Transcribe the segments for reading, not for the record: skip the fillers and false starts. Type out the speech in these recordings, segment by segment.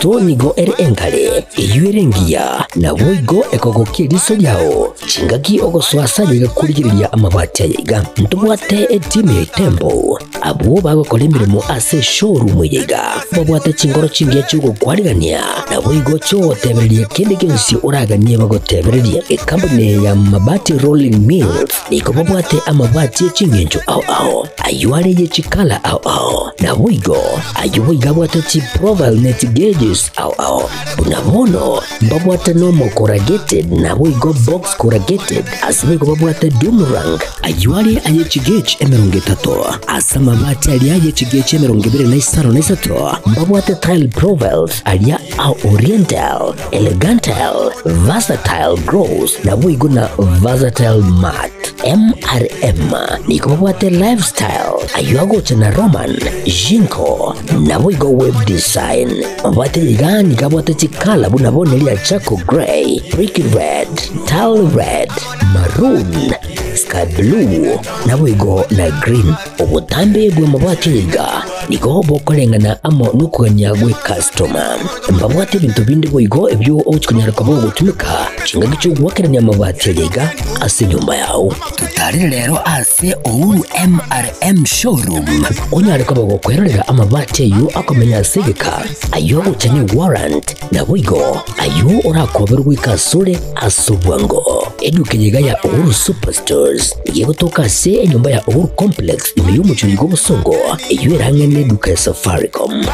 yaito nigo ere engare, eyio ere engiya, naboigo ekogokia eriso riao chingaki ogosoa ase ayaiga korigereria amabati ayaiga. Ntobwate etimu ya Itembo, abwo bagokora emeremo ase eshowroom eye iga, babwate chinkoro chingiya chi'ogokwarigania, naboigo chi'ogotebereria kende gionsi oraganie bagotebererie. Ekampuni eye ya Mabati Rolling Mills nigo babwate amabati e ching'encho ao ao, ayio are ye chikala ao ao, naboigo ayio boigo abwate chiprofile ne chigauges ao ao. Buna bono mbabwate normal corrugated naboigo box corrugated, ase boigo babwate doomerang, ayio are aye chigauge 30, ase amabati aria aye chigauge 25, mbabwate tile profiles aria a oriental, Elegantal, Versatile Gross, naboigo na Versatile Mart. MRM nigo babwate Lifestyle, ayio agocha na Roman, Jinko, naboigo Web Design. Babwate iga nigo abwate chikala buna bono eria Charcoal Grey, Brick Red, Tile Red, Maroon, Sky Blue, naboigo na Green. Obotambe bw'amabati iga nigo bokoreng'ana amo nokogania gw'ekastoma. Mbabwate ebinto binde boigo ebio ogochia konyara koba ogotumeka chingaki chi'ogoakerania amabati aya iga ase enyomba yao. Totarere rero ase Uhuru MRM Showroom onyare koba gokwerorera amabati ayio akomenya ase egeka, ayio agocha ne warrant, naboigo ayio orakoberwe goika asore ase obwango. Eduka eye iga ya Uhuru Superstores nigo egotoka ase enyomba ya Uhuru Complex ime y'omochie oyo bw'obosongo, eyio ere ang'e n'eduka ya Safaricom.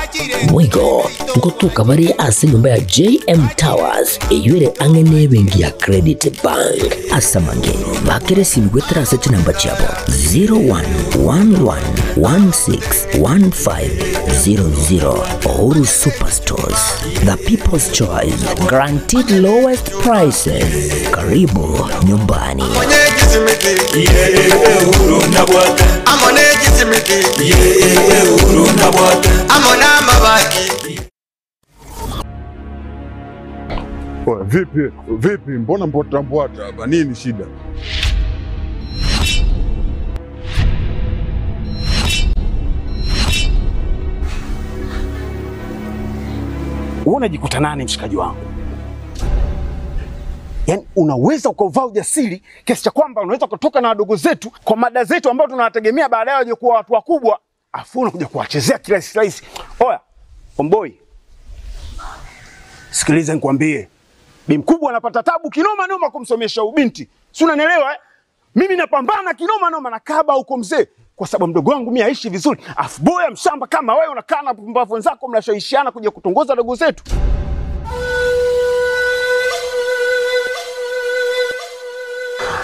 Boigo ngotoka bare ase enyomba ya JM Towers eyio ere ang'e n'ebenki ya Credit Bank. Ase amange, bakera esimi goetera ase chinamba chiabo 0111161500. Uhuru Superstores, the people's choice, guaranteed lowest prices. Karibu nyumbani. Oya, vipi vipi, mbona mbwata mbwata hapa? Nini shida? Wewe unajikuta nani mshikaji wangu? Yaani unaweza ukauvaa ujasiri kiasi cha kwamba unaweza kutoka na wadogo zetu kwa mada zetu ambao tunawategemea baadaye waje kuwa watu wakubwa, afu unakuja kuwachezea kirahisi rahisi. Oya, omboi, sikiliza nikwambie, bi mkubwa anapata tabu kinoma noma kumsomesha ubinti, si unanielewa eh? Mimi napambana kinoma noma na kaba huko mzee, kwa sababu mdogo wangu mimi aishi vizuri, afu boya mshamba kama wewe unakaa na pumbavu wenzako mnashawishiana kuja kutongoza dogo zetu.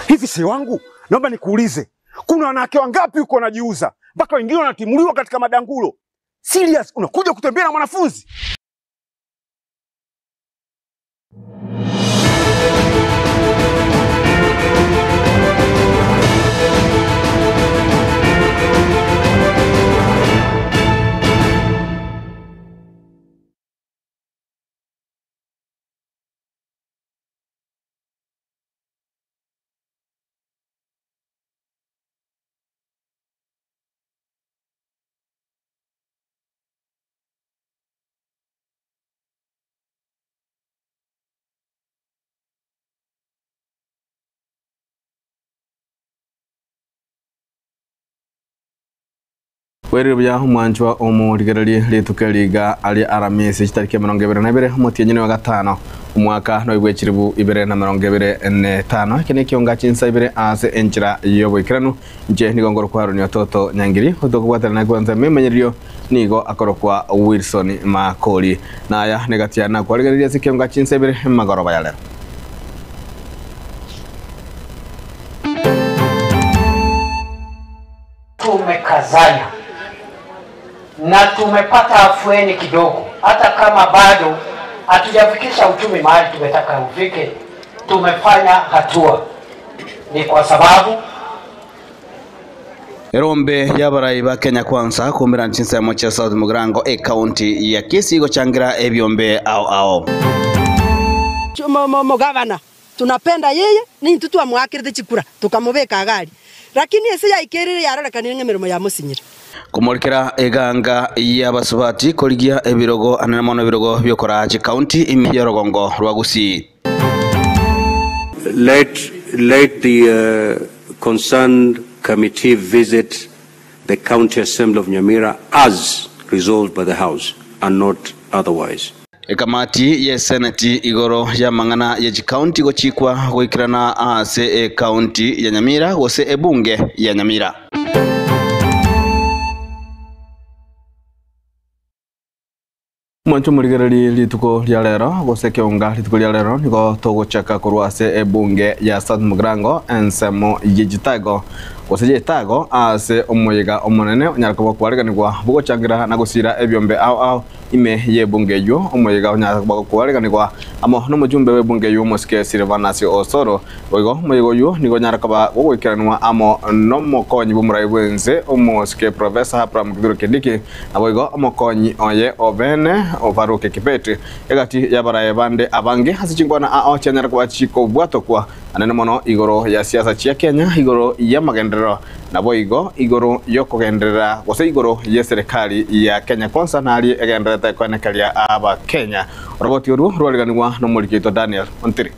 Hivi si wangu, naomba nikuulize, kuna wanawake wangapi huko wanajiuza mpaka wengine wanatimuliwa katika madangulo? Serious, unakuja kutembea na mwanafunzi? Bwerire buya omwanchwa omorigererie rituko eri iga aria Aramisi chitariki 22 omotienyi wa gatano omwaka noibwe 2025. Eke nekionga chinsa ibere ase enchera y'oboikeranu. Inche nigo ngorokwa Aaron Ototo Nyangiri, otokobwaterana kwanza ememenyererio nigo akorokwa Wilson Makori. Naya negatiana kwarigereria ase ekionga chinsa ibere emagoroba ya rero. Tumekazana na tumepata afueni kidogo, hata kama bado hatujafikisha uchumi mahali tumetaka ufike, tumefanya hatua. Ni kwa sababu Erombe y'abarai ba Kenya Kwanza kuumera chinsemo chia South Mugirango ecounty ya Kisii gochangira ebiombe ao ao. Mugavana tunapenda yeye ni ntutu amwakirite chikura tukamubeka gari, lakini ese yaikirire yarorekanire ng'emirimo ya musinyira. Komorikera eganga y'abasubati korigia ebirogo anene mono ebirogo biokoraa chikaunti ime y'orogongo rwa Gusii. Let, let the concerned committee visit the County Assembly of Nyamira as resolved by the House and not otherwise. Ekamati y'eseneti igoro y'amang'ana ye chikaunti gochikwa goikerana ase ekaunti ya Nyamira gose ebunge ya Nyamira. Mwancho morigereri rituko ria rero gose keonga rituko ria rero nigo togochaka korwa ase ebunge ya South Mugirango ensemo y'Egitago gose y'Etago ase omoyega omonene onyara koba kwariganigwa bogochangira na gosira ebiombe ao ao ime y'ebunge eywo omoyega onyara koba kwariganigwa amo n'omojumbe w'ebunge eywo omosike Silvanus Osoro boigo omoyega oywo nigo onyara koba gogoikeranwa amo n'omokonyi bw'omorai bwense omosike Professor Abraham Kithure Kindiki naboigo omokonyi oye obene Farouk Kibet egati y'abarayi bande abange ase chinkwana ao chianyara koba chikobwatokwa anene mono igoro ya siasa chia Kenya igoro y'amagenderero naboigo igoro yokogenderera gose igoro ya serikali ya Kenya Kwanza nari egenderete kwenekeria aba Kenya oroboti oru rwariganigwa n'omorikito Daniel Ontiri.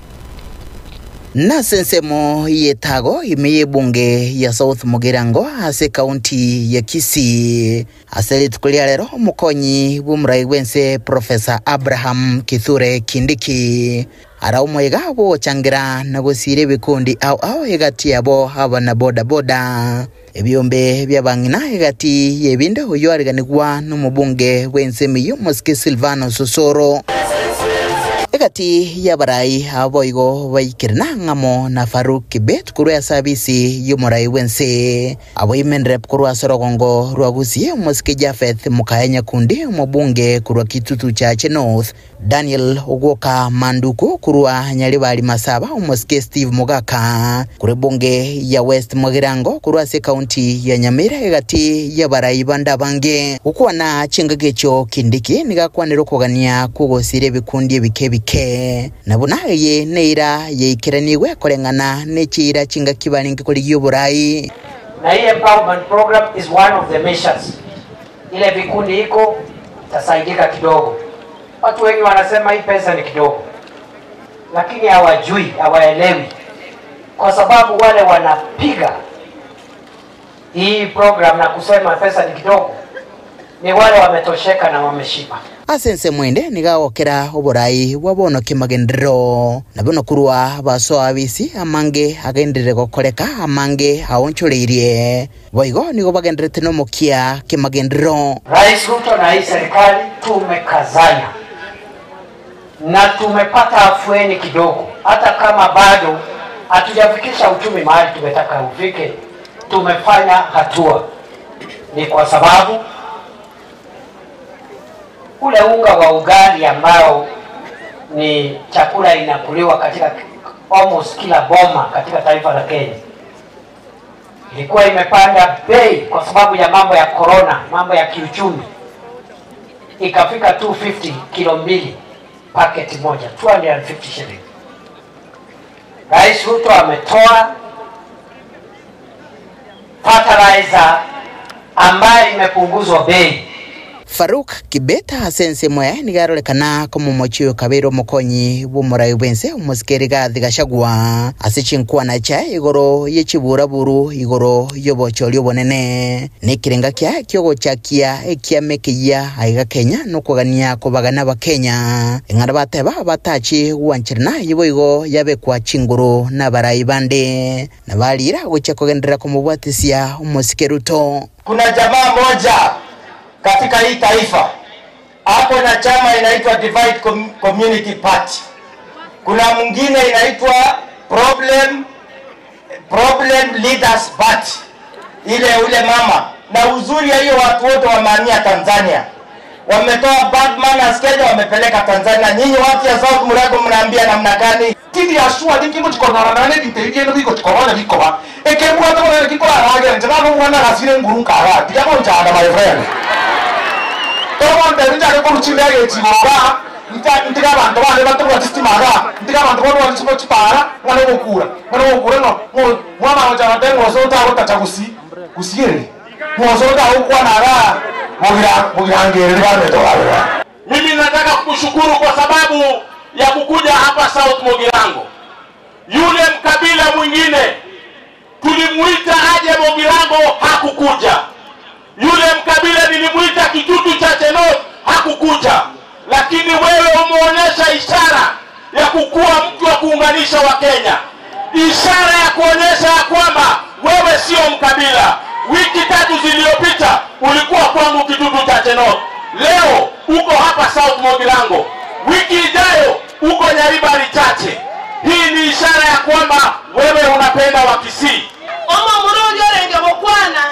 Nasensemo yetago ime y'ebunge ya South Mugirango ase kaunti ya Kisii ase rituko ria rero omokonyi bw'omorai bwense Professor Abraham Kithure Kindiki ara omoiga bwochangira na gosira ebikundi ao ao egati yabo abana boda boda ebiombe byabang'ina egati y'ebinde oyo ariganigwa n'omobunge bw'ense emiyo Mosike Silvano Sosoro egati y'abarai aboigo baikirana ng'amo na Farouk Kibet korwa ya service y'omorai bwense abo imenrep korwa ase orogongo rwa Gusii omosike Japheth Mukaya Nyakundi omobunge korwa Kitutu Chache North Daniel Ogwoka Manduku korwa Nyaribari Masaba omosike Steve Mugaka korwa ebunge ya West Mugirango korwa ase ekaunti ya Nyamira egati y'abarai bande abange gokwana chingaki echo Kindiki nigakwanire okogania kogosira ebikundi ebike ebike nabuna eye neira yaikeraniwe koreng'ana nechiira chingaki barenge korigia oborai. Na hii empowerment program is one of the measures. Ile vikundi iko tasaidika kidogo. Watu wengi wanasema hii pesa ni kidogo, lakini hawajui, hawaelewi, kwa sababu wale wanapiga hii program na kusema pesa ni kidogo ni wale wametosheka na wameshiba. Ase ense mwende nigagokera oborai bwa bono kimagenderero na bono kurwa basoa abisi amange agenderere gokoreka amange aonchoreirie boigo nigo bagenderete n'omokia kimagenderero. Rais Ruto na hii serikali tumekazana na tumepata afueni kidogo, hata kama bado hatujafikisha uchumi mahali tumetaka ufike, tumefanya hatua. Ni kwa sababu ule unga wa ugali ambao ni chakula inakuliwa katika almost kila boma katika taifa la Kenya ilikuwa imepanda bei kwa sababu ya mambo ya corona, mambo ya kiuchumi, ikafika 250 kilo mbili paketi moja, 250 shillings. Rais Ruto ametoa fertilizer ambayo imepunguzwa bei. Farouk Kibet ase ensemo yaye nigarorekana komomochi oyo kabere omokonyi bw'omorai bwense omosike Rigathi Gachagua ase chinkwana chiaye igoro y'echiburaburu igoro y'obochori obonene nekirenga kiaye kiogochakia ekiamekeia aiga Kenya nokogania kobagana abakenya eng'ana bateba batachi gwancherana ibo igo yabekwa chinguru n'abarai bande nabarira gochia kogenderera komobwatisia omosike Ruto. Kuna jamaa moja katika hii taifa hapo na chama inaitwa Divide Community Party. Kuna mwingine inaitwa Problem Leaders Party, ile ule mama. Na uzuri ya hiyo watu wote wamehamia Tanzania, wametoa bad manners Kenya, wamepeleka Tanzania. Nyinyi watu ya South Mugirango mnaambia namna gani? Tidi ya shua dingi mu chikorana na ne dite ije no biko chikorana biko eke bwa to ne kiko ara ge nje na mwana gasire nguru kara tiga mo njana my friend. To mo nde nja ke ko chile ge chigoga nta ntiga bantu bane batubwa system aga ntiga bantu bone chipo chipara mwana gokura mwana gokura no mwana wa jana tengo so ta go tacha gusi gusiere Mosoro tagokwana igaa bogirangereri baminto babere. Mimi nataka kukushukuru kwa sababu ya kukuja hapa South Mugirango. Yule mkabila mwingine tulimuita aje Mugirango, hakukuja. Yule mkabila nilimuita Kitutu Chache North, hakukuja. Lakini wewe umeonyesha ishara ya kukuwa mtu wa kuunganisha Wakenya, ishara ya kuonyesha ya kwamba wewe sio mkabila. Wiki tatu zilizopita ulikuwa kwangu Kitutu Chache North, leo uko hapa South Mugirango, wiki ijayo uko Nyaribari Chache. Hii ni ishara ya kwamba wewe unapenda Wakisii. Omo murungi orenge gokwana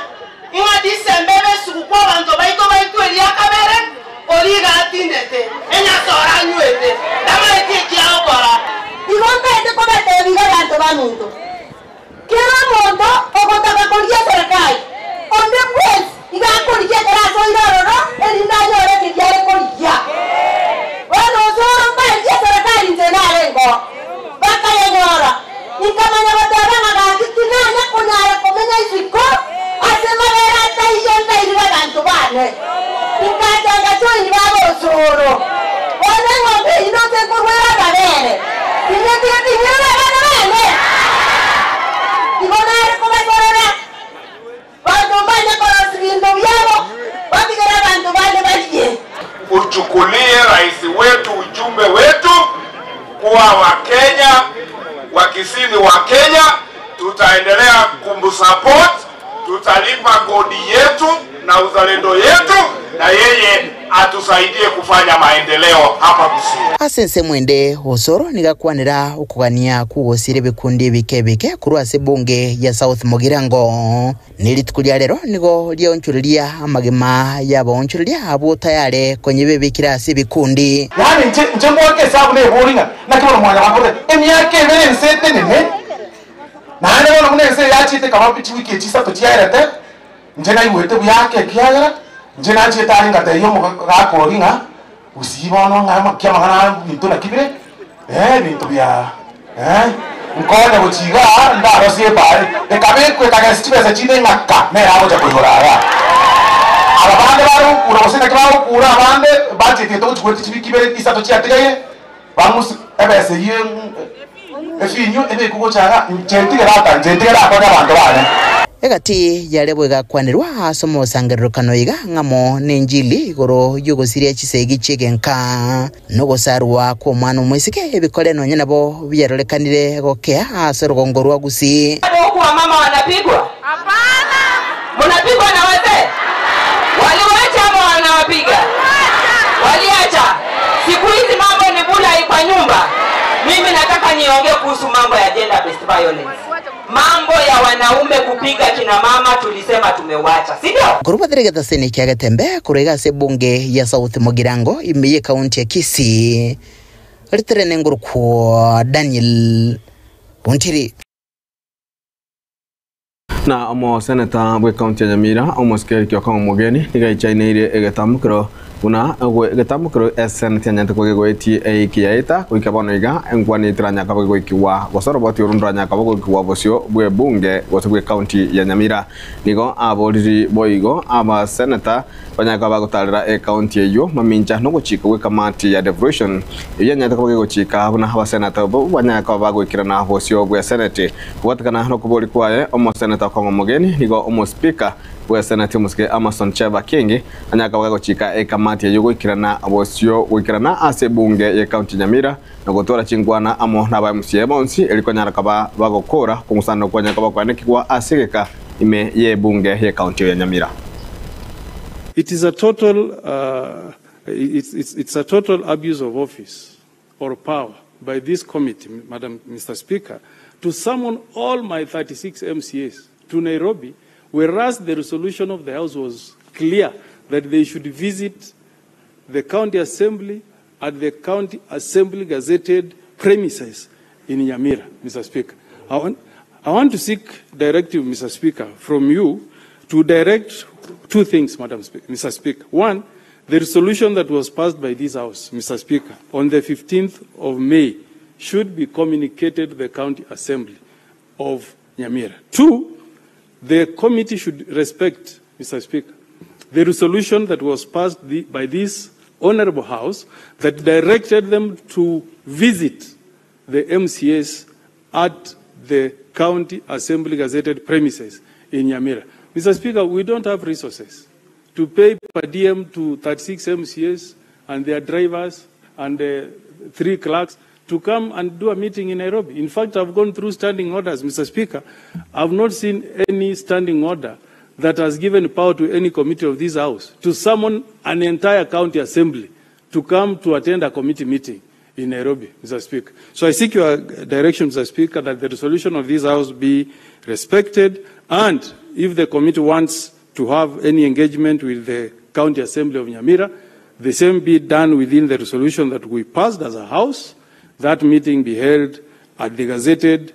ng'a Disemba ebe esuguku abanto baito baitwe eria kabere origa atindete enyasa oranywete tamaeti eki agokora. Igo ntaete kobatebia iga abanto baminto, kera omonto ogotaka korigia eserekari, onde bwensi iga akorigia ekero asoire ororo, erinde anyore keria are korigia. Bono osoro mbarigie eserekari inche narengeo, bakayenyora. Inkamanya goteba ng'a gaki tinanya konyara komenya isiko ase mabere ataiyo ntairire abanto bane. Inkacha ngachoini baba osoro. Bono eng'ombe eyio noche nkorwera amabere. Tinyetire tinyirire abana bane. Igo nare kobasorora. Banto mbanye korosia binto biabo, batigere abanto bande barie. Uchukulie rais wetu ujumbe wetu kuwa Wakenya Wakisii ni Wakenya, tutaendelea kumsupport, tutalipa kodi yetu na uzalendo yetu, na yeye atusaidie kufanya maendeleo hapa Kisii. Ase ensemo ende Osoro nigo akwanera okogania kw'ogosira ebikundi ebike ebike korwa ase ebunge ya South Mugirango. Ne rituko ria rero nigo riaonchoreria amagima y'abaonchoreria abwo tayare konya bebekire ase ebikundi. Yaani inche inche ngoaka esabu nebori ng'a naki bono mwanyabanto emiaka ebere ense etenene, naende bono buna ense eye yachiete ekaba chiwiki echi isato chiaerete, inche naigwete buya ake ekiagera, inche nachiete are ngatebia omogaka oria ng'a gusii bono ng'a naki amang'ana aya ebinto naki bire, eh ebinto bia eh, nkonya gochia igaa ndarosie ebae, ekabekwa ekagesa chibesa chinde ng'aka nere agocha koigora igaa. Aba bande bare gokura gose naki bagokura abande budget eye togochi goetia chiwiki ibere isato chiatigaire, bang'use ebesa eyio efinyu ebekwe gocha igaa, inche ntigere ata inche ntigere akonye abanto bane. Egati yarebo egakwanerwa ase omosangererokano iga ng'amo nenchili igoro y'ogosiria chisegi chi'egenka, na ogosarwa kw'omwana omoiseke, ebikore nonya nabo biarorekanire gokea ase orogongo rwa Gusii. Bado huku wamama wanapigwa? Mnapigwa na wazee? Waliwacha ama wanawapiga? Waliacha. Siku hizi mambo ni bula kwa nyumba. Mimi nataka niongee kuhusu mambo ya gender based violence. Mambo ya wanaume kupiga kina mama tulisema tumewacha, si ndio? Korwa batere egetaseni kia Getembe korwa iga ase ebunge ya South Mugirango ime y'ekaunti ya Kisii, ritere nengorokwo Daniel Ontiri. Na omoseneta bw'ekaunti ya Nyamira, omosike Eric Okong'o Omogeni, nigo aichaineire egetamokero buna egetamokero eseneti yanyarete koba gegoetie eiki yaeta goika bono iga enkwana etaranyare koba gegoikigwa gose oroboti oro ndoranyare koba goikigwa bosio bw'ebunge gose bw'ekaunti ya Nyamira. Nigo aboriri boigo abaseneta banyare koba bagotarera ekaunti eyio mamincha nogochika gw'ekamati ya devolution eyio yanyarete koba gegochika buna abaseneta abwo banyare koba bagoikerana bosio bw'eseneti. Kobwatekana nokobori kwaye omoseneta Okong'o Omogeni nigo omospeaker bw'eseneti omosike Amason Cheva Kingi anyare koba gagochika ekamati eyio goikerana bosio goikerana ase ebunge y'ekaunti ya Nyamira na gotwara chinkwana amo naba MCA bonsi eri konyara koba bagokora okong'usana kwanyare koba koanekigwa ase egeka ime y'ebunge y'ekaunti ya Nyamira. It is a total, uh, it's, it's, it's a total abuse of office or power by this committee, Madam Mr. Speaker, to summon all my 36 MCAs to Nairobi, whereas the resolution of the House was clear that they should visit the County Assembly at the County Assembly gazetted premises in Nyamira, Mr. Speaker. I want, I want to seek directive, Mr. Speaker, from you to direct two things, Madam Speaker, Mr. Speaker. One, the resolution that was passed by this House, Mr. Speaker, on the 15th of May should be communicated to the County Assembly of Nyamira. Two, the committee should respect Mr. Speaker, the resolution that was passed the, by this honorable house that directed them to visit the MCAs at the County Assembly gazetted premises in Nyamira. Mr. Speaker, we don't have resources to pay per diem to 36 MCAs and their drivers and three clerks to come and do a meeting in Nairobi. In fact, I've gone through standing orders, Mr. Speaker. I've not seen any standing order that has given power to any committee of this House to summon an entire county assembly to come to attend a committee meeting in Nairobi, Mr. Speaker. So I seek your direction, Mr. Speaker, that the resolution of this House be respected, and if the committee wants to have any engagement with the County Assembly of Nyamira, the same be done within the resolution that we passed as a House, that meeting be held at the gazetted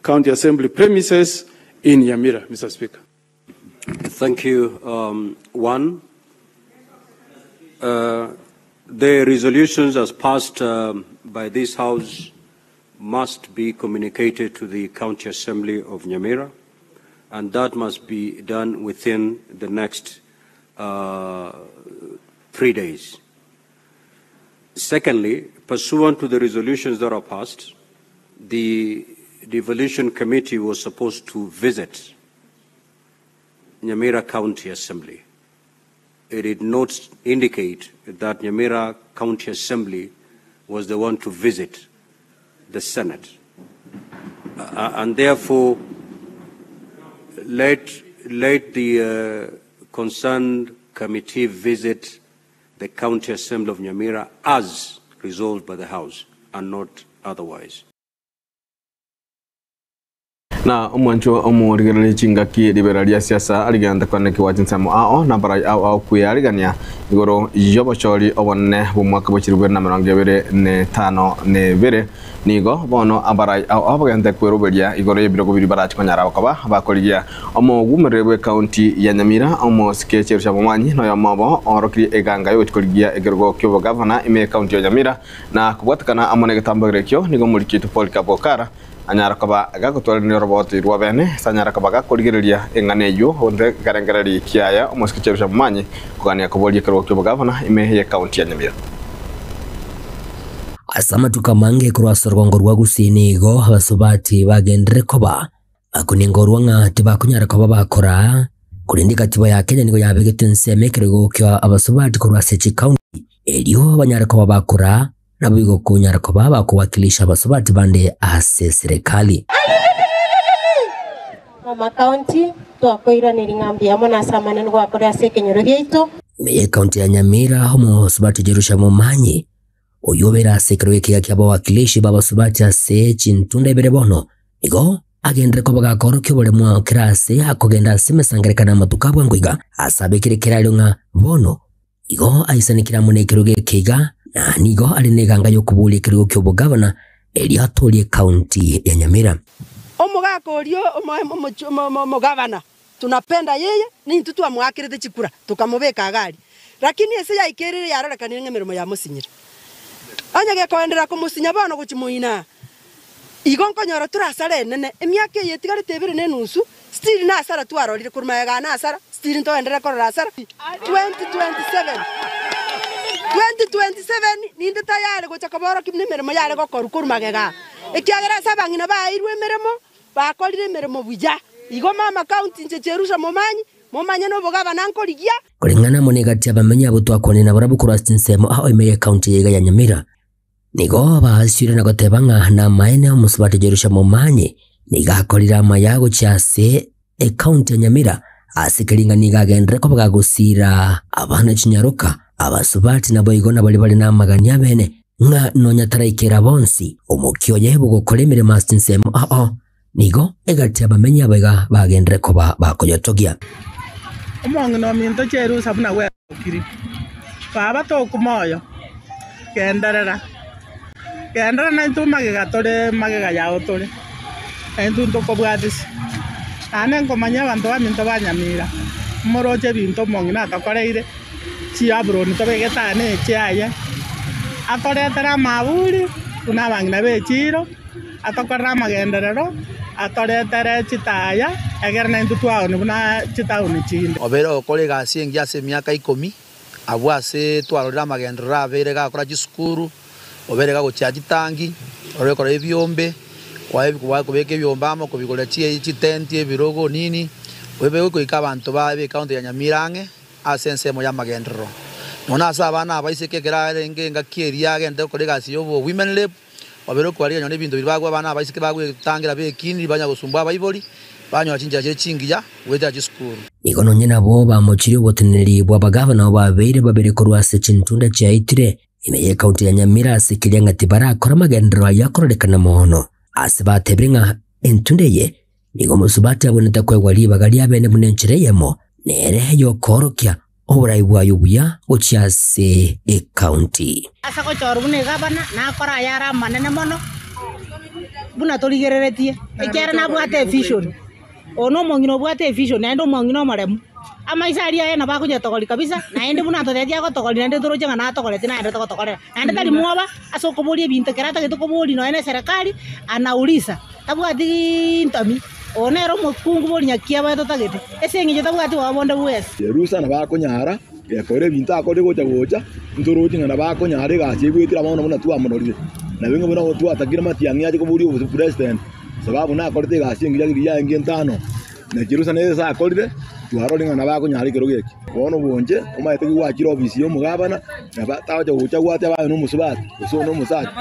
County Assembly premises in Nyamira, Mr. Speaker. Thank you. One, the resolutions as passed by this House must be communicated to the County Assembly of Nyamira, and that must be done within the next 3 days. Secondly, pursuant to the resolutions that are passed, the Devolution Committee was supposed to visit Nyamira County Assembly. It did not indicate that Nyamira County Assembly was the one to visit the Senate. And therefore, let the concerned committee visit the County Assembly of Nyamira as resolved by the House and not otherwise. Na omwancho omorigereri chingaki ribera ria siasa arigenda kwaneki wa chinsemo ao na barai ao ao kwiyarigania igoro yobochori obonene bw'omwaka bwa 2022 nigo bono abarai ao abagende kweroberia igoro y'ebirogo biri barachikonyara bakoba bakorigia omogumerere bwe county ya Nyamira omosike Cherusha Momanyi noyo mobo orokiri eganga yogochikorigia ekerogo ky'obogavana ime county ya Nyamira na kobwatekana amo na egetambogero ekio nigo omorikito Paul Kabokara anyara koba gagotwarania roboti rwa bene sanyara koba gakorigereria eng'ana eywo onde karengereri kiaya omosike Cherusha Momanyi kogania koboria ekerogo ky'obogavana ime ye county ya Nyamira. Asamatuka mange kurwasa rwango rwa gusini igo abasubati bagendere koba bakuningorwa ng'a tibakunyara koba bakora kurindi katiba ya Kenya nigo yabegete nseme ekerogo kya abasubati kurwasa echi county elio banyara koba bakora nabo igo kunyara koba bakuwakilisha abasubati bande ase serikali. Mama county twakoira niring'ambia mona samane ngwakora ase ekenyoro gieito. Meye county ya Nyamira homo subati Jerusha Momanyi oyobera ase ekero ekiga kia abawakilishi b'abasubati ase chintunda ibere bono igo agendere koba gakorokia oboremo kera ase akogenda ase emesangerekano amatuko abwango iga asabekire kerario ng'a bono igo aisanikira amo na ekero gekiga na nigo ari na eganga yokoboria ekerogo kia obogavana erio atorie county ya Nyamira. Omogaka orio omogavana tunapenda yeye nintu twamwakirete chikura tukamubeka agari lakini ese yaikerire yarorekanire ng'emirimo ya musinyira anya gekoendera kumusinya bono gochimuina igo nkonyora turasara enene emiaka eye etigarete ebere na enusu still na asara twarorire koruma ega na asara still ntoenderera korora asara 2027 2027 ninde tayari gocha koboro kimne emirimo yare gokoru koruma gega ekiagera ase abang'ina bairwe emirimo bakorire emirimo buya igo mama county nche Cherusha Momanyi momanye n'obogabana nkorigia kulingana munegati abamenyi abo twakone na barabo kurwa nsemo aho emeye county yega ya Nyamira nigo baasire na goteba ng'a na maene omusubati Jerusha Momanyi nigakorira amayago chase e county ya Nyamira ase kelinga nigagendere ko bagagusira abana chinyaruka abasubati nabo igo nabali bali namaganya bene ng'a nonya taraikera bonsi omukio yebo gokora emirimo ase nsemo aho nigo egati abamenyi abaiga bagendere ko bakoyotogia. Omong'ina ominto Cherusha buna gwekiri baba tokumoyo genderera genderera naintwe magega tore magega yao tore naintwe ntokobwatisi naende nkomanya abanto baminto ba Nyamira moroche ebinto omong'ina atokoreire chiaburoni tobegete ane echiaye atoretera amaburi buna abang'ina ba echiro atokorera amagenderero Atoretere chitaya, egere naintwe twaone buna chitauni chinde. Obeire ogokora egasi engiya ase emiaka ikomi, abwo ase twarorire amagenderero abeire gakora chisukuru, obeire gagochia chitangi, orore kora ebiombe, kobeka ebiombe amo, kobigorera chitenti, ebirogo nini, obe goika abanto ba ekaunti ya Nyamira ang'e ase ensemo y'amagenderero. Nonya ase abana abaiseke ekero arenge engaki eria agende gokora egasi y'obo women rep, Obeire okwarigania nonya nebinto biria bagwa abana abaiseke bagwetangera bekiniri banya gosumbua abaibori, banyora chinchera chire chingiya goetera chisukuru. Nigo nonya nabwo bamochirie oboteneneri bw'abagavana abo babeire babere korwa ase chintunda chiaitire ime y'ekaunti ya Nyamira ase keria ng'a tibarakora amagenderero ayio akororekana mono. Ase batebire ng'a entunda eye nigo omosubati abwenerete koegwa ribaga riabene buna enchera eyemo nere y'okoorokia oborai bwaye obuya gochia ase ekaunti. Ase gochorwa buna egavana, nakore ayare amanene mono, buna torigereretie, ekiagera nabwate evision. Oyo na omong'ina obwate evision naende omong'ina omoremu. Amaiso aria aye nabo akonyatogoria kabisa, naende buna atotebetie agotogoria naende toroche ng'a natogoretie naende togotokorera. Naende tari mwoba ase okoboria ebinto ekero atagete koboria nonya na eserekari, anaulisa, tabwati ntomi, oyo nere omokungu boria nyakiabaye totagete, ase eng'encho tabwati bobe bonde bwensi. Yerusa nabo akonyara gekora ebinto akorire gocha gocha, ntoroche ng'a nabo akonyara egasi egwetire amo buna twamororire. Nabo ing'e buna twatakire matiang'i ache koboria obopresident, sababu nakorete egasi engiya riria yarenge entano. Na Jerusa nere ase akorire, twarorire ng'a nabo akonyara ekerogo eke. Bono bonche omanyete ki gwachire ofisi y'omogabana, nabo tagocha gocha gwateba aye nomosubati, gose oyo nomosacha,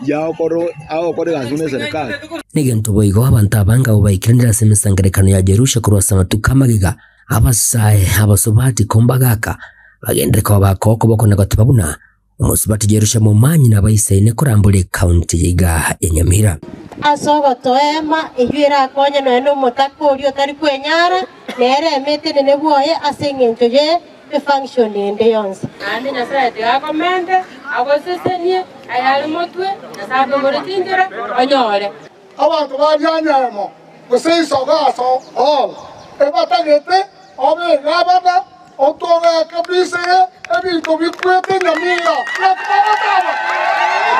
yagokora agokora egasi buna eserekari. Negento boigo abanto abange abwo baikeranire ase emesangererekano ya Jerusha korwa ase amatuko amagega, abasae, abasubati, kombagaaka, bagenderere koba bakoa okoboko na goteba buna, Omosubati Jerusha momanyi nabaisaine korambora ekaunti ya iga ya Nyamira. Ase ogotoeema, eyio erakonye nonya nomotaka oria otari kwenyara, nere eme etenene bwoye ase engencho ye efunction ende yonsi. Naende Nyasae tiga akomente, agosesenie, ayare motwe, Nyasae akoigore chinchera, onyore. Abanto ba Rianyemo, gose Isogaso Hall, ebatagete obe egavana, otogeke kabisa ebinto bikwete nyamira. Naki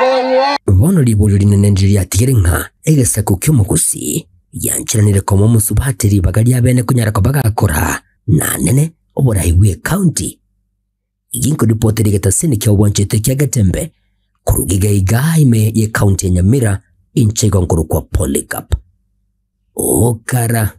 bagoteba? Bono riborio rinene ndiri riatigire ng'a egesaku ki'omogusii giancheranire koma omosubati ribaga riabene konyara koba gakora na nene oborai bw'ecounty. Ginkoripotera egetasini kia obwanchete kia Getembe korwa iga iga ime y'ecounty ya Nyamira inche igo nkorokwa Polycarp Okara.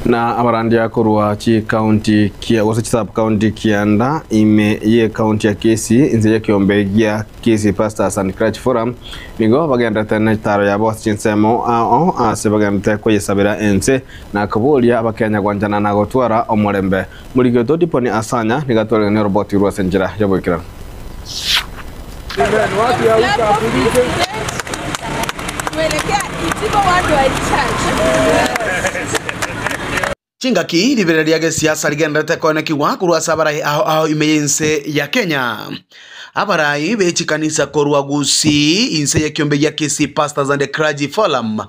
Na abarandia korwa chikaunti kia gose chisub-county kianda ime y'ekaunti ya Kisii inse y'ekiombe gia Kisii Pastors and Clergy Forum nigo bagenderete netaro yabo ase chinsemo ao ase bagenderete koyesabera ense na koboria abakenya gwanchana na gotwara omorembe. Moriki oito Diponi Asanya nigo atwaregania oroboti rw'ase enchera y'oboikeranu. Chingaki riberera ria gesiasa rigendererete koenekigwa korwa ase abarai ao ao ime y'ense ya Kenya. Abarai be chikanisa korwa Gusii inse y'ekiombe gia Kisii Pastors and Clergy Forum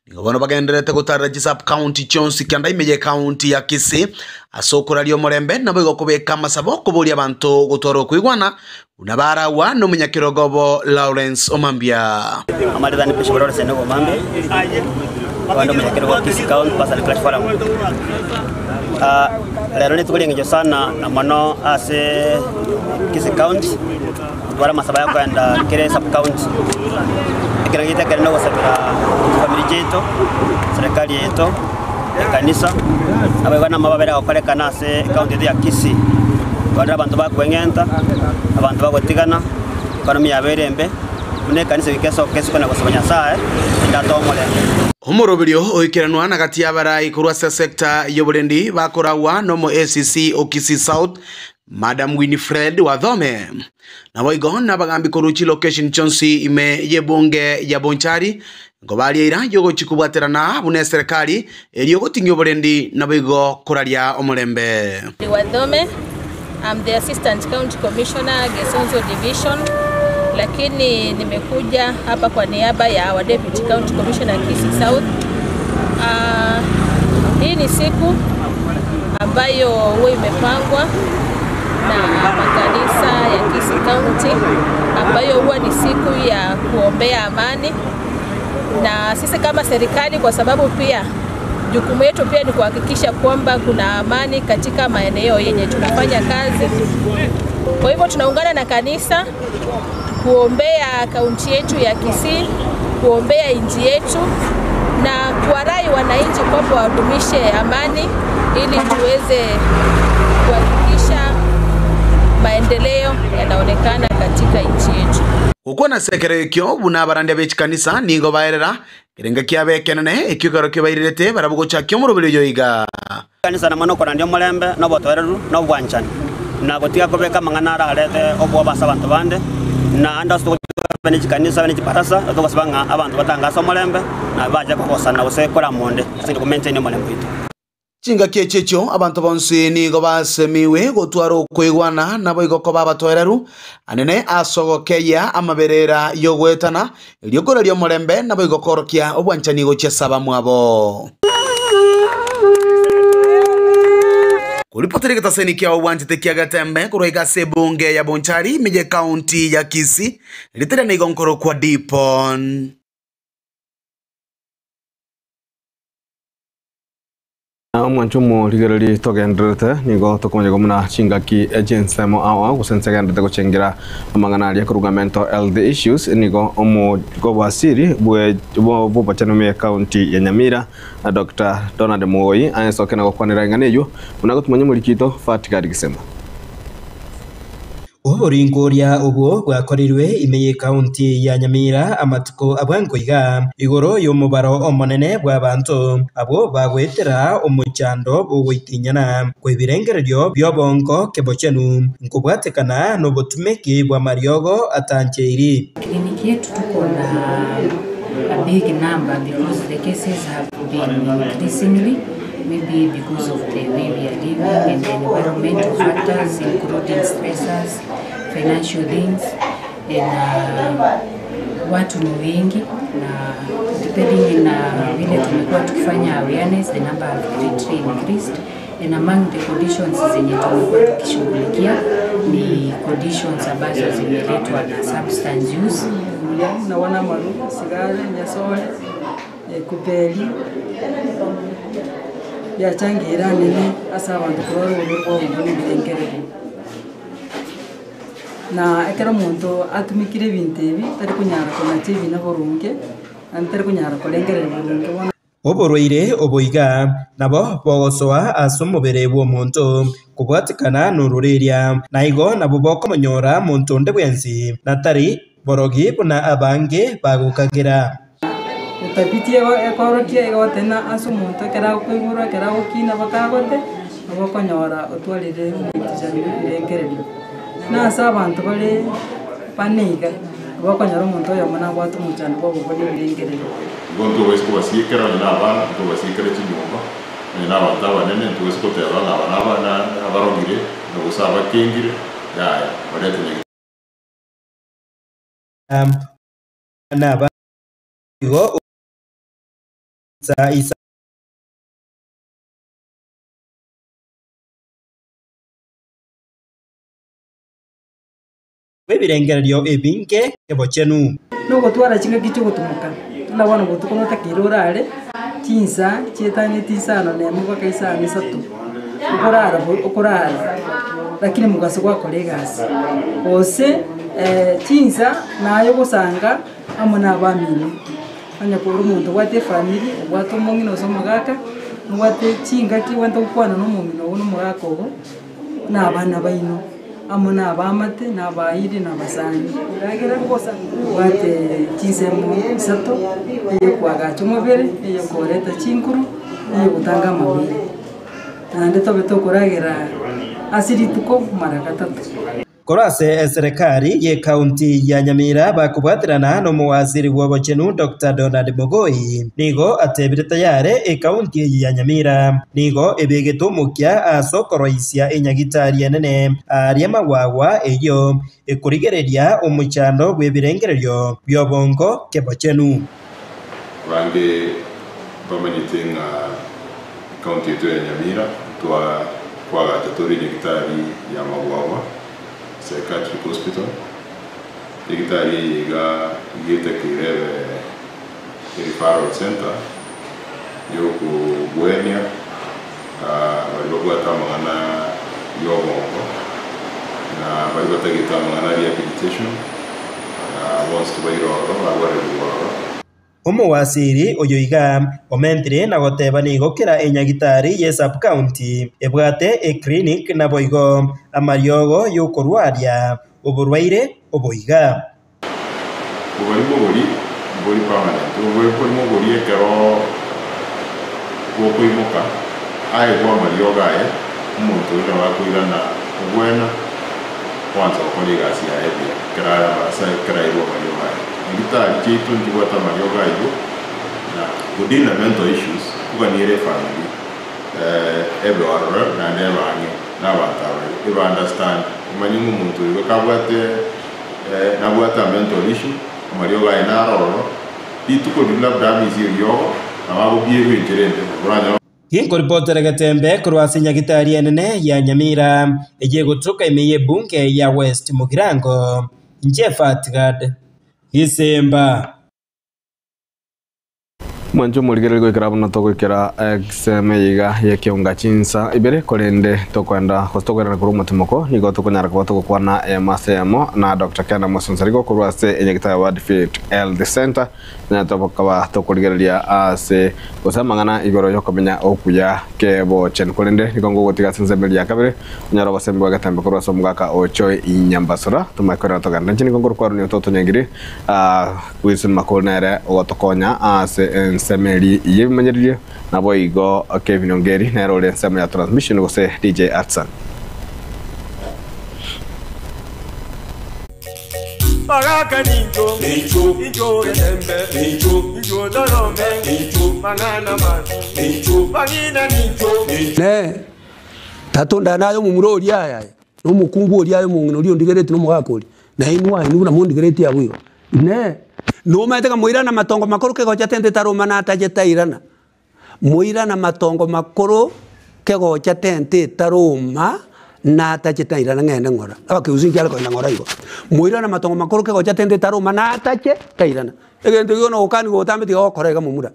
nigo bono bagendererete gotarera chisub county chionsi kianda ime y'ecounty ya Kisii ase okoraria omorembe naboigo kobeka amasabo koboria abanto gotwara okoigwana buna baragwa nomonyakerogo obo Lawrence Omambia. Amareta ni Bishop Lawrence Enock Omambia, abande omonyakerogo wa Kisii County Pastors and Clergy Forum. Ah, rero rituko ri'engencho sana na mono ase Kisii County, tware amasabo aya koenda kera esub county. Ekero giaito ekere nogosabera chifamiri chiaito, serikali yaito, ekanisa, naboigo namababere agokorekana ase ecounty yaito ya Kisii. Twarire abanto bakweng'enta, abanto bagotigana, economy yabeire embe, buna ekanisa goika esoke isiko na gosaba Nyasaye, naende atoe omorembe. Omoroberio oikeranwa na gati y'abarai korwa ase sector y'oborendi bakoragwa nomo ACC o Kisii South, Madam Winifred Wathome. Naboigo nabagambi korwa chilocation chionsi ime y'ebunge ya Bonchari, nkobaria eira y'ogochia kobwaterana buna eserekari erio goting'ia oborendi naboigo koraria omorembe. Wathome, I'm the Assistant County Commissioner Gesonso Division, lakini nimekuja hapa kwa niaba ya our Deputy County Commissioner Kisii South. Hii ni siku ambayo huwa imepangwa na makanisa ya Kisii County ambayo huwa ni siku ya kuombea amani Na sisi kama serikali, kwa sababu pia jukumu yetu pia ni kuhakikisha kwamba kuna amani katika maeneo yenye tunafanya kazi. Kwa hivyo tunaungana na kanisa kuombea kaunti yetu ya Kisii, kuombea nchi yetu na kuwarai wananchi kwamba wadumishe amani ili tuweze kuhakikisha maendeleo yanaonekana katika nchi yetu. Gokwana ase ekero ekio buna abarandia be chikanisa nigo baerera ekerengo kiabo ekenene ekio ekero kibairerete barabwo gochakia omoroberi oyo iga. Ekanisa namo nokorandia omorembe, na obotoereru, na obwanchani, na gotiga kobeka amang'ana ararete obwoba ase abanto bande, na ande ase togotiga bene chikanisa bene chibarasa, togosaba ng'a abanto batangase omorembe, na bache kogosana gose korama onde, ase eng'encho komaintain omorembe oito. Chingaki echi echio abanto bonsi nigo basemiwe gotwara okoigwana, naboigo koba abatoereru anene ase ogokeyia amaberera y'ogoetana, erio koraria omorembe, naboigo koorokia obwanchani gochia ase abamwabo. Koripotera egetaseni kiao bwanchete kia Getembe korwa iga ase ebunge ya Bonchari ime y'Ekaunti ya Kisii, ritere nigo nkorokwa Dipon. Omwancho omorigereria togendererete nigo tokomanya buna chingaki chi'ensemo ao ao gose nsegenderete gochengera amang'ana aria koruga mental health issues nigo omowasiri bwe bw'obochenu ime y'ecounty ya Nyamira Doctor Donald Moi aesoke na gokwanera eng'ana eyio buna gotumanya omorikito Fatigari Gisema. Oboringoria obwo bwakorirwe ime y'Ekaunti ya Nyamira amatuko a bwango iga, igoro y'omobaro omonene bw'abanto abwo bagoetera omochando bw'ogoitinyana kw'ebirengererio bi'obongo kebochenu, nkobwatekana nobotumeki bw'amariogo atancheiri. Kliniki yetu tuko na a big number because the cases have been increasingly maybe because of the way we are living and the environmental factors including stressors, financial things and watu ni wengi na depending na vile tumekuwa tukifanya awareness the number have greatly increased and among the conditions zenye tumekuwa tukishughulikia ni conditions ambazo zimeletwa na substance use. Naona maru sigara nyasore ekuperi yachangira nene ase abanto korwa ororo rwa obongo na ebirengererio na ekero omonto atumikire ebinto ebi tari konyara konacha ebina boronge naende tari konyara korengereria boronge bono. Oborwaire obo iga nabo bogosoa ase omobere bw'omonto kobwatekana nororeria, na igo nabo bokomonyora monto onde bwensi, na tari borogi buna abange bagokagera. Utafiti ekoorokia egotena ase omonto ekero akoiborwa, ekero agokina mpaka agote, nabo okonyora otwarire omoichani bwa ebirengererio. Na ase abanto bare bane iga, nabo okonyora omonto oyomo nabwate omochando bwa obokori ebirengererio. Igo ntobwenerete kobasiekera onye na abana, ntobasiekere chinyomba, onye na abanto abanene, ntobwenerete koteba ng'a aba naba abarogire, na gose abakengire, yaya, barete nyagitari. Naba igo isa bw'ebirengererio ebinge kebochenu. Nogotwara chingaki chi'ogotumoka, buna bono botuko notakeire orare chinsa chietanetie isano na emo mpaka isano isato, okorara bo okorara lakini mogaso gwakora egasi, gose chinsa naye ogosanga amo na abamino, onye kore omonto obwate efamiri, obwate omong'ina gose omogaka, nobwate chingaki obwenerete gokwana na omong'ina ogo na omogaka ogo, na abana baino, amo na abamate, na abairi, na abasani. Ekero obwate chinsemo isato, eyokoagacha omobere, eyokoreta chinkuru, eyogotanga amabere. Naende tobe tokoragera ase rituko mara gatato. Korwa ase eserekari y'Ekaunti ya Nyamira bakobwaterana nomowaziri bw'obochenu Doctor Donald Mogoi nigo atebire tayare ekaunti eye ya Nyamira nigo ebegete omokia ase okoroisia enyagitari enene aaria Magwagwa eyio ekorigereria omochando bw'ebirengererio bi'obongo kebochenu. Abange mbamanyete ng'a ekaunti yaito ya Nyamira ntwa kwagacha tore enyagitari ya Magwagwa Psychiatric Hospital. Enyagitari eye iga iga etakeire ebe Referral Center yokobwenia baria babwate amang'ana ya obongo na baria batagete amang'ana ya rehabilitation bonsi tobaire ororo barwarerigwe ororo. Omowasiri oyo iga omentire na goteba nigo kera enyagitari ye sub-county ebwate eclinic naboigo amariogo yokorwaria oborwaire oboiga. Oborimo boria mbori permanent, oborimo boria ekero bokoimoka aegwe amariogo aye, omonto oria nabo akoirana obwena kwansa gokora egasi yaye buya ekero ase ekero airwe amariogo aye. Nyagitari chiaito nchibwate amariogo aywo na go deal na mental issues oganiere efamiri ebe ororo naende ebe ang'e na abanto aba eba understand omanye ng'a omonto oyo iga kabwate nabwate a mental issue amariogo aye naro ororo rituko riria labda amisie eriogo nabo agobierwa enchera ende oranyore. Ginkoripotera Getembe korwa ase Nyagitari enene ya Nyamira, eye egotoka ime y'ebunge ya West Mugirango, inche Fatgad Gisemba. Mwanche omorigereria goikera buna togoikera eseme iga y'ekeonga chinsa ibere, korende tokoenda gose tokoirana korwa omotimoko, nigo tokonyara koba togokwana eyemo ase eyemo na Doctor Kenda Mosonsarigo korwa ase enyagitari ya Wordfield Health Centre, Nonya tokaba tokorigereria ase gose amang'ana igoro y'okomenya okuya k'ebochenu, korende nigo ngogotiga ase ensemo eria ya kabere, onyore obosemia bwa getembe korwa ase omogaka o Joy Nyambasura. Tomanye korera togende. Inche nigo nkorokwa Aroni Ototo Nyangiri, Wilson Makori nere ogotokonya ase ensemo eria y'ebimanyererio, naboigo Kevin Ongeri nere ore ensemo ya transmission gose DJ Atsan. Bagaka nincho, incho getembe, incho dorome, mang'ana mabi, bang'ina nincho. Ne tata onde naye omomura oria aye aye, na omokungu oria aye omong'ina oria ondigeretie na omogaka oria, na inwe aye buna mondigeretie abwo igo. Inee! Nomaete ng'a moirane amatongo makoro kegocha tente etaroma na atache tairana? Moirane amatongo makoro kegocha tente etaroma na atache tairana ng'ende ng'ora. Abakeusi nkiare kogenda ng'ora igo. Moirane amatongo makoro kegocha tente etaroma na atache tairana. Egento ekio bono ogokani gotambe tiga gokora iga momura.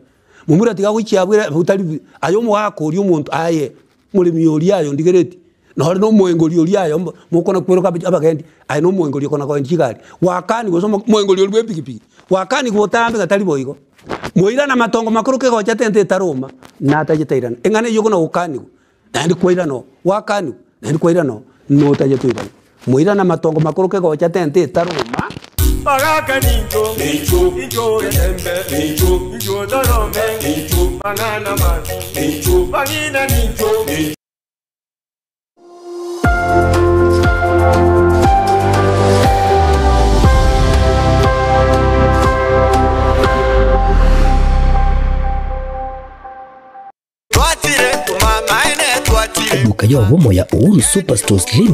Momura tiga gochia abwo otari buya. Aye omogaka oria omonto aye, omoremi oria aye ondigeretie, nore na omoengori oria aye mokona kweroka abagendi, aye na omoengori okona koendia chigari, gwakani gose omoengori oria bwa epikipiki, gwakani gotambe ng'a tari boigo. Moirane amatongo makoro kegocha tente etaroma, natachete airana. Eng'ana eyio okona gokanigwa, naende kwairana oo, gwakanigwa, naende kwairana oo, notachete oirane. Moirane amatongo makoro kegocha tente etaroma. Bagaka nincho, incho getembe, incho dorome, mang'ana mabi, bang'ina nincho. Eduka y'obomo ya Uhuru Superstores Limited.